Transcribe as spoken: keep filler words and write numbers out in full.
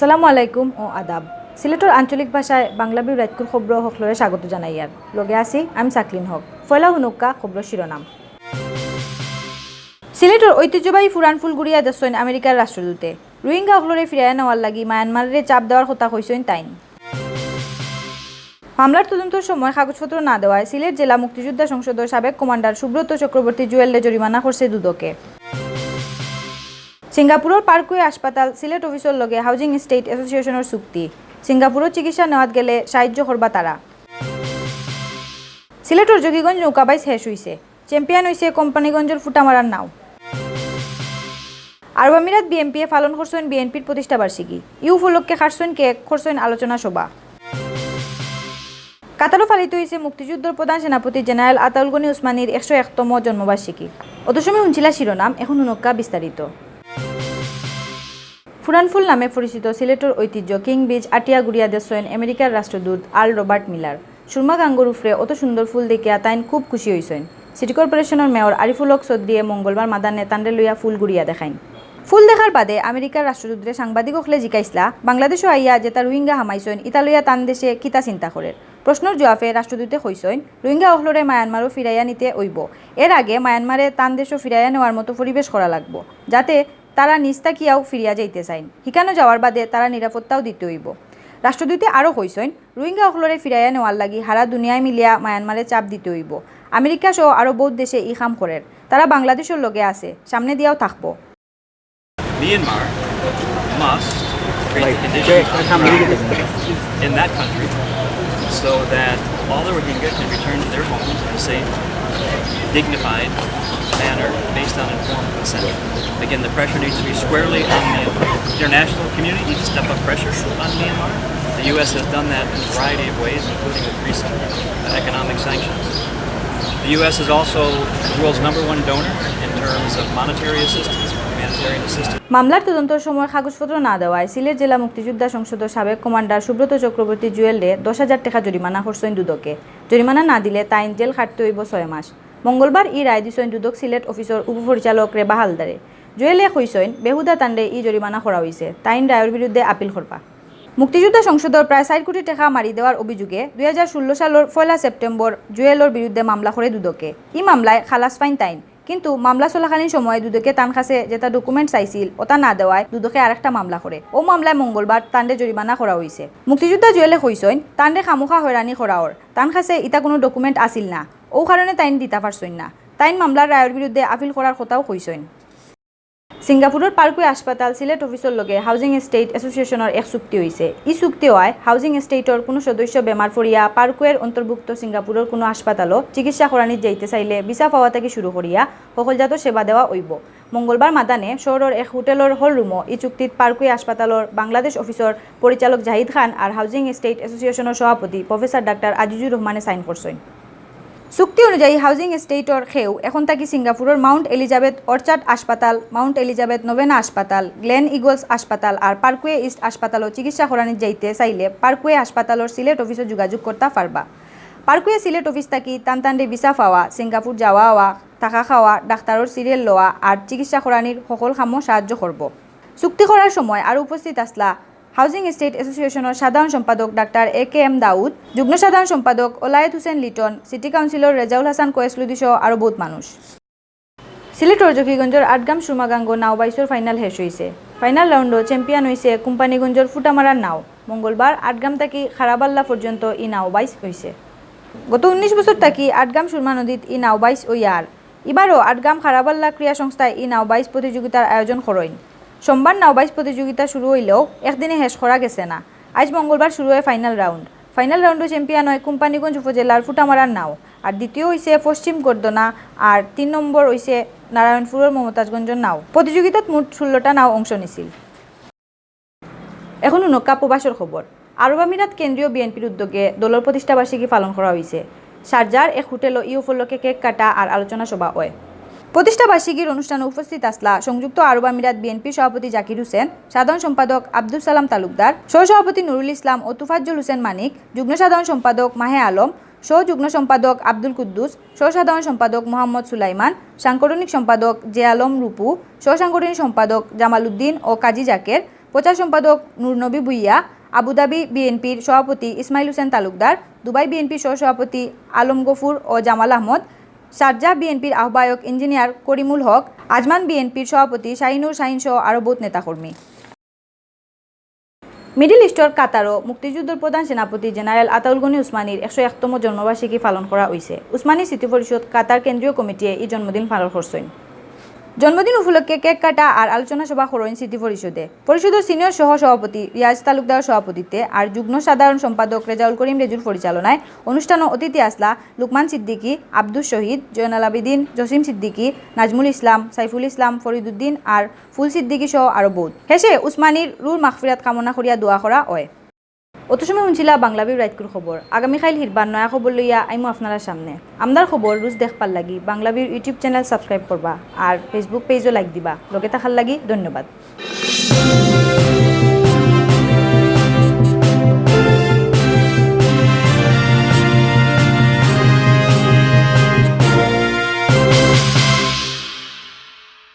আসসালামু আলাইকুম ও আদাব। সিলেটর আঞ্চলিক ভাষায় বাংলা ভিউ রাইতকুর খবর হকলরে স্বাগত জানাইয়ার। লগে আছি আমি সাকলিন হক। পয়লা হুনুক্কা খবর শিরোনাম। সিলেটর ঐতিহ্যবাহী পুরান ফুলগুড়িয়া দেখছইন আমেরিকার রাষ্ট্রদূতে। রোহিঙ্গা অকলরে ফিরাইয়া নেওয়ার লাগি মায়ানমাররে চাপ দেওয়ার কথা কইছইন তাইন। মামলার তদন্তর সময় কাগজপত্র না দেওয়ায় সিলেট জেলা মুক্তিযোদ্ধা সংসদর সাবেক কমান্ডার সুব্রত চক্রবর্তী জুয়েলরে জরিমানা করছে দুদকে। সিঙ্গাপুরর পার্কওয়ে হাসপাতাল সিলেট অফিসর লগে হাউজিং এস্টেট অ্যাসোসিয়েশনর চুক্তি। সিঙ্গাপুরো চিকিৎসা নেওয়াত গেলে সাহায্য করবা তারা। সিলেটর জকিগঞ্জ নৌকা বাইচ শেষ হইছে। চ্যাম্পিয়ন হইছে কোম্পানিগঞ্জর ফুটামারার নাও। আরব আমিরাত বিএনপিয়ে পালন করছইন বিএনপির প্রতিষ্ঠা বার্ষিকী। ই উপলক্ষে কাটছইন কেক, করছইন আলোচনা সভা। কাতারো পালিত হইছে মুক্তিযুদ্ধর প্রধান সেনাপতি জেনারেল আতাউল গনি উসমানীর একশো একতম জন্মবার্ষিকী। অত সময় হুনছিলা শিরোনাম, এখন হুনুক্কা বিস্তারিত। পুরান ফুল নামে পরিচিত সিলেটর ঐতিহ্য কিং ব্রিজ আটিয়া ঘুরিয়া দেখছইন আমেরিকার রাষ্ট্রদূত আর্ল রবার্ট মিলার। সুরমা গাঙ্গর উপরে অত সুন্দর ফুল দেখিয়া তাইন খুব খুশি হইছইন। সিটি কর্পোরেশনর মেয়র আরিফুল হক চৌধুরীয়ে মঙ্গলবার মাদানে তানরে লইয়া ফুল ঘুরিয়া দেখাইন। ফুল দেখার বাদে আমেরিকার রাষ্ট্রদূতরে সাংবাদিক অকলে জিকাইছলা, বাংলাদেশো আইয়া যেতা রোহিঙ্গা হামাইছইন, ইতা লইয়া তান দেশে কিতা চিন্তা করের? প্রশ্নর জুয়াফে রাষ্ট্রদূতে কইছইন, রোহিঙ্গা অকলরে মায়ানমারো ফিরাইয়া নিতে অইবো। এর আগে মায়ানমারে তান দেশো ফিরাইয়া নেওয়ার মতো পরিবেশ করা লাগবো, যাতে তারা নিজ থাকিয়াও ফিরিয়া যাইতে চাইন। হিকানো যাওয়ার বাদে তারা নিরাপত্তাও দিতে অইবো। রাষ্ট্রদূতে আরও কইছইন, রোহিঙ্গা অকলরে ফিরাইয়া নেওয়ার লাগি হারা দুনিয়ায় মিলিয়া মায়ানমারে চাপ দিতে অইবো। আমেরিকা সহ আরও বউত দেশে ই কাম করের। তারা বাংলাদেশর লগে আছে, সামনে দিয়াও থাকবো। Myanmar must create the conditions on the ground in that country so that all the Rohingya can return to their homes in a safe, dignified manner based on informed consent. Again, the pressure needs to be squarely on Myanmar. The international community needs to step up pressure on Myanmar. The U S has done that in a variety of ways, including with recent economic sanctions. The U S is also the world's number one donor in terms of monetary assistance, humanitarian assistance. মামলার তদন্তর সময় কাগজপত্র না দেওয়ায় সিলেট জেলা মুক্তিযোদ্ধা সংসদর সাবেক কমান্ডার সুব্রত চক্রবর্তী জুয়েলরে দশ হাজার টেকা জরিমানা করছইন দুদকে। জরিমানা না দিলে তাইন জেল খাটতে অইবো ছয় মাস। মঙ্গলবার ই রায় দিছইন দুদক সিলেট অফিসর উপপরিচালক রেবা হালদারে। জুয়েলে কইছইন, বেহুদা তানরে ই জরিমানা করা হইছে, তাইন রায়র বিরুদ্ধে আপিল করবা। মুক্তিযোদ্ধা সংসদর প্রায় চাইর কোটি টেকা মারি দেওয়ার অভিযোগে দুই হাজার ষোলো সালর পয়লা সেপ্টেম্বর জুয়েলর বিরুদ্ধে মামলা করে দুদকে। ই মামলায় খালাস পাইন তাইন, কিন্তু মামলা চলাকালীন সময়ে দুদকে তান কাছে যেতা document চাইছিল, ওতা না দেওয়ায় দুদকে আরেকটা মামলা করে। অউ মামলায় মঙ্গলবার তানরে জরিমানা করা হইছে। মুক্তিযোদ্ধা জুয়েলে কইছইন, তানরে খামোখা হয়রানি করা অর, তান কাছে ইতা কুনু document আছিল না, অউ কারণে তাইন দিতা পারছইন না। তাইন মামলার রায়র বিরুদ্ধে আপিল করার কথাও কইছইন। সিঙ্গাপুরর পার্কওয়ে হাসপাতাল সিলেট অফিসর লগে হাউজিং এস্টেট অ্যাসোসিয়েশনর এক চুক্তি হইছে। ই চুক্তি হওয়ায় হাউজিং এস্টেটর কুনু সদস্য বেমার পড়িয়া পার্কওয়ের অন্তর্ভুক্ত সিঙ্গাপুরর কুনু হাসপাতালো চিকিৎসা করানিত যাইতে চাইলে ভিসা পাওয়া থাকি শুরু করিয়া হকলজাত সেবা দেওয়া অইবো। মঙ্গলবার মাদানে শহরর এক হোটেলর হল রুমো ই চুক্তিত পার্কওয়ে হাসপাতালর বাংলাদেশ অফিসর পরিচালক জাহিদ খান আর হাউজিং এস্টেট অ্যাসোসিয়েশনর সভাপতি প্রফেসর ডাক্তার আজিজুর রহমানে সাইন করছইন। চুক্তি অনুযায়ী হাউজিং এস্টেটর কেউ এখন থাকি সিঙ্গাপুরর মাউন্ট এলিজাবেথ অর্চার্ড হাসপাতাল, মাউন্ট এলিজাবেথ নোভেনা হাসপাতাল, গ্লেন ইগলস হাসপাতাল আর পার্কওয়ে ইস্ট হাসপাতালো চিকিৎসা করানিত যাইতে চাইলে পার্কওয়ে হাসপাতালর সিলেট অফিসো যোগাযোগ করতা পারবা। পার্কওয়ে সিলেট অফিস থাকি তান তানরে ভিসা পাওয়া, সিঙ্গাপুর যাওয়া আওয়া, থাকা খাওয়া, ডাক্তারর সিরিয়াল লওয়া আর চিকিৎসা করানির হকল কামো সাহায্য করবো। চুক্তি করার সময় আরও উপস্থিত আছলা হাউজিং এস্টেট অ্যাসোসিয়েশনর সাধারণ সম্পাদক ডাক্তার এ কে এম দাউদ, যুগ্ম সাধারণ সম্পাদক ওলায়েত হোসেন লিটন, সিটি কাউন্সিলর রেজাউল হাসান কোয়েসলুদি সহ আরও বউত মানুষ। সিলেটর জকিগঞ্জর আটগ্রাম সুরমাগাঙ্গো নাও বাইচর ফাইনাল শেষ হইছে। ফাইনাল রাউন্ডো চ্যাম্পিয়ন হইছে কোম্পানিগঞ্জর ফুটামারার নাও। মঙ্গলবার আটগ্রাম থাকি খারাবাল্লা পর্যন্ত ই নাও বাইচ হইছে। গত উনিশ বছর থাকি আটগ্রাম সুরমা নদীত ই নাও বাইচ অইয়ার। ইবারও আটগ্রাম খারাবাল্লা ক্রীড়া সংস্থায় ই নাও বাইচ প্রতিযোগিতার আয়োজন করইন। সোমবার নাও বাইচ প্রতিযোগিতা শুরু হইলেও একদিনে শেষ করা গেছে না। আইজ মঙ্গলবার শুরু হয় ফাইনাল রাউন্ড। ফাইনাল রাউন্ডো চ্যাম্পিয়ন হয় কোম্পানিগঞ্জ উপজেলার ফুটামারার নাও, আর দ্বিতীয় হইছে পশ্চিম গর্দনা, আর তিন নম্বর হইছে নারায়ণপুরর মমতাজগঞ্জর নাও। প্রতিযোগিতাত মোট ষোলোটা নাও অংশ নিছিল। এখন হুনউক্কা প্রবাসর খবর। আরব আমিরাত কেন্দ্রীয় বিএনপির উদ্যোগে দলর প্রতিষ্ঠাবার্ষিকী পালন করা হইছে। শারজার এক হোটেলো ই উপলক্ষে কেক কাটা আর আলোচনা সভা হয়। প্রতিষ্ঠাবার্ষিকীর অনুষ্ঠানে উপস্থিত আছলা সংযুক্ত আরব আমিরাত বিএনপির সভাপতি জাকির হোসেন, সাধারণ সম্পাদক আব্দুস সালাম তালুকদার, সহসভাপতি নুরুল ইসলাম ও তুফাজ্জল হোসেন মানিক, যুগ্ম সাধারণ সম্পাদক মাহে আলম, সহ যুগ্ম সম্পাদক আব্দুল কুদ্দুস, সহ সাধারণ সম্পাদক মোহাম্মদ সুলাইমান, সাংগঠনিক সম্পাদক জে আলম রূপু, সহ সাংগঠনিক সম্পাদক জামাল উদ্দিন ও কাজী জাকের, প্রচার সম্পাদক নূর নবী ভুইয়া, আবুধাবি বিএনপির সভাপতি ইসমাইল হোসেন তালুকদার, দুবাই বিএনপির সহসভাপতি আলম গফুর ও জামাল আহমদ, শারজাহ বিএনপির আহ্বায়ক ইঞ্জিনিয়ার করিমুল হক, আজমান বিএনপির সভাপতি শাহিনুর শাহিন সহ আরও বহুত নেতাকর্মী। মিডল ইস্টর কাতারো মুক্তিযুদ্ধর প্রধান সেনাপতি জেনারেল আতাউল গনি উসমানীর একশো একতম জন্মবার্ষিকী পালন করা অইছে। উসমানী স্মৃতি পরিষদ কাতার কেন্দ্রীয় কমিটিয়ে ই জন্মদিন পালন করছইন। জন্মদিন উপলক্ষে কেক কাটা আর আলোচনা সভা করইন স্মৃতি পরিষদে। পরিষদর সিনিয়র সহ সভাপতি রিয়াজ তালুকদার সভাপতিত্বে আর যুগ্ম সাধারণ সম্পাদক রেজাউল করিম রেজুর পরিচালনায় অনুষ্ঠানো অতিথি আসলা লুকমান সিদ্দিকী, আব্দুস শহীদ, জয়নাল আবেদিন, জসিম সিদ্দিকী, নাজমুল ইসলাম, সাইফুল ইসলাম, ফরিদুদ্দিন আর ফুল সিদ্দিকী সহ আরও বহুত। শেষে উসমানীর রুহর মাগফিরাত কামনা করিয়া দোয়া করা অয়। অত সময় হুনছিলা বাংলা ভিউ রাইতকুর খবর। আগামীকাইল হিরবার নয়া খবর লইয়া আইমু আপনারার সামনে। আমরার খবর রুজ দেখবার লাগি বাংলা ভিউর YouTube channel subscribe করবা আর Facebook page ও like দিবা। লগে থাকার লাগি ধন্যবাদ।